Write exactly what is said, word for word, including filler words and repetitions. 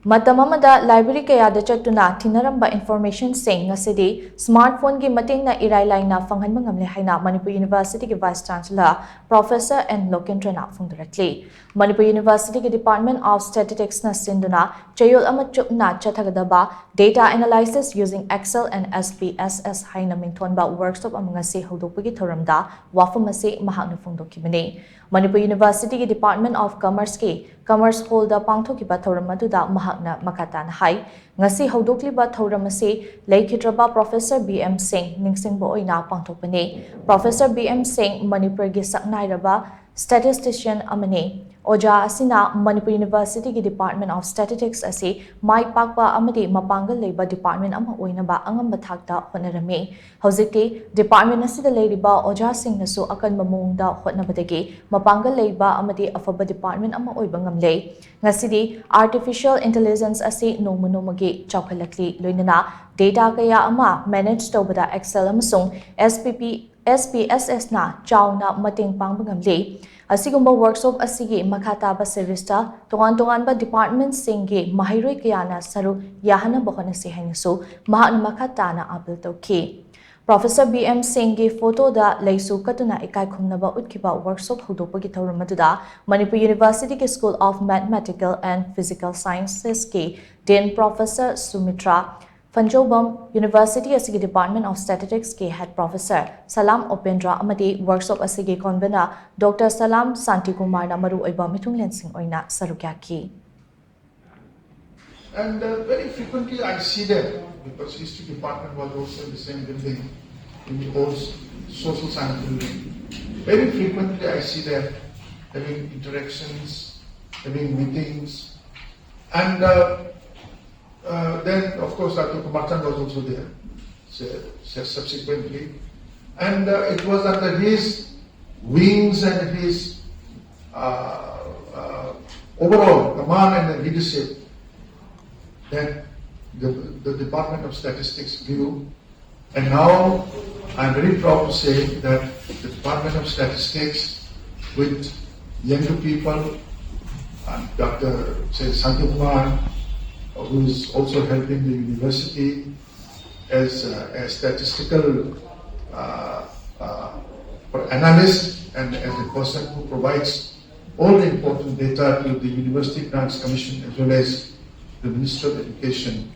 ꯃꯇꯝ ꯑꯃꯗ library ꯀꯌꯥꯗ ꯆꯠꯇꯨꯅ ꯊꯤꯅꯔꯝꯕ informationꯁꯤꯡ ꯉꯁꯤꯗꯤ smartphoneꯒꯤ ꯃꯇꯦꯡꯅ ꯏꯔꯥꯏ ꯂꯥꯏꯅ ꯐꯪꯍꯟꯕ ꯉꯝꯂꯦ ꯍꯥꯏꯅ Manipur Universityꯒꯤ Vice Chancellor Professor N ꯂꯣꯀꯦꯟꯗ꯭ꯔꯅ ꯐꯣꯡꯗꯣꯔꯛꯂꯤ꯫ Manipur Universityꯒꯤ Department of Statisticsꯅ ꯁꯤꯟꯗꯨꯅ ꯆꯌꯣꯜ ꯑꯃ ꯆꯨꯞꯅ ꯆꯠꯊꯒꯗꯕ Data Analysis Using Excel and S P S S ꯍꯥꯏꯅ ꯃꯤꯡꯊꯣꯟꯕ workshop ꯑꯃ ꯉꯁꯤ ꯍꯧꯗꯣꯛꯄꯒꯤ ꯊꯧꯔꯝꯗ ꯋꯥꯐꯝ ꯑꯁꯤ ꯃꯍꯥꯛꯅ ꯐꯣꯡꯗꯣꯛꯈꯤꯕꯅꯤ꯫ ꯃꯅꯤꯄꯨꯔ Universityꯒꯤ Department of Commerceꯀꯤ Commerce Hallꯗ ꯄꯥꯡꯊꯣꯛꯈꯤꯕ ꯊꯧꯔꯝ ꯑꯗꯨꯗ ꯃꯍꯥꯛꯅ ꯃꯈꯥ ꯇꯥꯅ ꯍꯥꯏ, ꯉꯁꯤ ꯍꯧꯗꯣꯛꯂꯤꯕ ꯊꯧꯔꯝ ꯑꯁꯤ ꯂꯩꯈꯤꯗ꯭ꯔꯕ Professor B M Singh ꯅꯤꯡꯁꯤꯡꯕ ꯑꯣꯏꯅ ꯄꯥꯡꯊꯣꯛꯄꯅꯤ꯫ Professor B M Singh ꯃꯅꯤꯄꯨꯔꯒꯤ ꯁꯛꯅꯥꯏꯔꯕ statistician ꯑꯃꯅꯤ꯫ ꯑꯣꯖꯥ ꯑꯁꯤꯅ ꯃꯅꯤꯄꯨꯔ Universityꯒꯤ Department of Statistics ꯑꯁꯤ ꯃꯥꯏ ꯄꯥꯛꯄ ꯑꯃꯗꯤ ꯃꯄꯥꯡꯒꯜ ꯂꯩꯕ department ꯑꯃ ꯑꯣꯏꯅꯕ ꯑꯉꯝꯕ ꯊꯥꯛꯇ ꯍꯣꯠꯅꯔꯝꯃꯤ꯫ ꯍꯧꯖꯤꯛꯇꯤ department ꯑꯁꯤꯗ ꯂꯩꯔꯤꯕ ꯑꯣꯖꯥꯁꯤꯡꯅꯁꯨ ꯑꯀꯟꯕ ꯃꯑꯣꯡꯗ ꯍꯣꯠꯅꯕꯗꯒꯤ ꯃꯄꯥꯡꯒꯜ ꯂꯩꯕ ꯑꯃꯗꯤ ꯑꯐꯕ department ꯑꯃ ꯑꯣꯏꯕ ꯉꯝꯂꯦ꯫ ꯉꯁꯤꯗꯤ artificial intelligence ꯑꯁꯤ ꯅꯣꯡꯃ ꯅꯣꯡꯃꯒꯤ ꯆꯥꯎꯈꯠꯂꯛꯂꯤ, ꯂꯣꯏꯅꯅ data ꯀꯌꯥ ꯑꯃ manage ꯇꯧꯕꯗ Excel ꯑꯃꯁꯨꯡ S P P, S P S Sꯅ ꯆꯥꯎꯅ ꯃꯇꯦꯡ ꯄꯥꯡꯕ ꯉꯝꯂꯤ꯫ ꯑꯁꯤꯒꯨꯝꯕ workshop ꯑꯁꯤꯒꯤ ꯃꯈꯥ ꯇꯥꯕ seriesꯇ ꯇꯣꯉꯥꯟ ꯇꯣꯉꯥꯟꯕ departmentꯁꯤꯡꯒꯤ ꯃꯍꯩꯔꯣꯏ ꯀꯌꯥꯅ ꯁꯔꯨꯛ ꯌꯥꯍꯟꯅꯕ ꯍꯣꯠꯅꯁꯤ ꯍꯥꯏꯅꯁꯨ ꯃꯍꯥꯛꯅ ꯃꯈꯥ ꯇꯥꯅ appeal ꯇꯧꯈꯤ꯫ Professor B M Singhꯒꯤ photoꯗ ꯂꯩꯁꯨ ꯀꯠꯇꯨꯅ ꯏꯀꯥꯏ ꯈꯨꯝꯅꯕ ꯎꯠꯈꯤꯕ workshop ꯍꯧꯗꯣꯛꯄꯒꯤ ꯊꯧꯔꯝ ꯑꯗꯨꯗ Manipur Universityꯒꯤ School of Mathematical and Physical Sciencesꯀꯤ Dean Professor ꯁꯨꯃꯤꯇ꯭ꯔꯥ ꯐꯟꯖꯧꯕꯝ, University ꯑꯁꯤꯒꯤ Department of Statisticsꯀꯤ Head Professor ꯁꯂꯥꯝ ꯎꯄꯦꯟꯗ꯭ꯔ ꯑꯃꯗꯤ workshop ꯑꯁꯤꯒꯤ convener Doctor ꯁꯂꯥꯝ ꯁꯥꯟꯇꯤꯀꯨꯃꯥꯔꯅ ꯃꯔꯨꯑꯣꯏꯕ ꯃꯤꯊꯨꯡꯂꯦꯟꯁꯤꯡ ꯑꯣꯏꯅ ꯁꯔꯨꯛ ꯌꯥꯈꯤ꯫ And uh, very frequently I see them, because history department was also in the same building, in the old social science building. Very frequently I see them having interactions, having meetings. And uh, uh, then, of course, Doctor Kumar Chand was also there, so, so subsequently. And uh, it was under his wings and his uh, uh, overall command and the leadership that the, the Department of Statistics grew. And now I'm very proud to say that the Department of Statistics, with younger people, and Doctor say, Sanjay Kumar, who is also helping the university as uh, a statistical uh, uh, analyst and as a person who provides all the important data to the University Grants Commission as well as the Minister of Education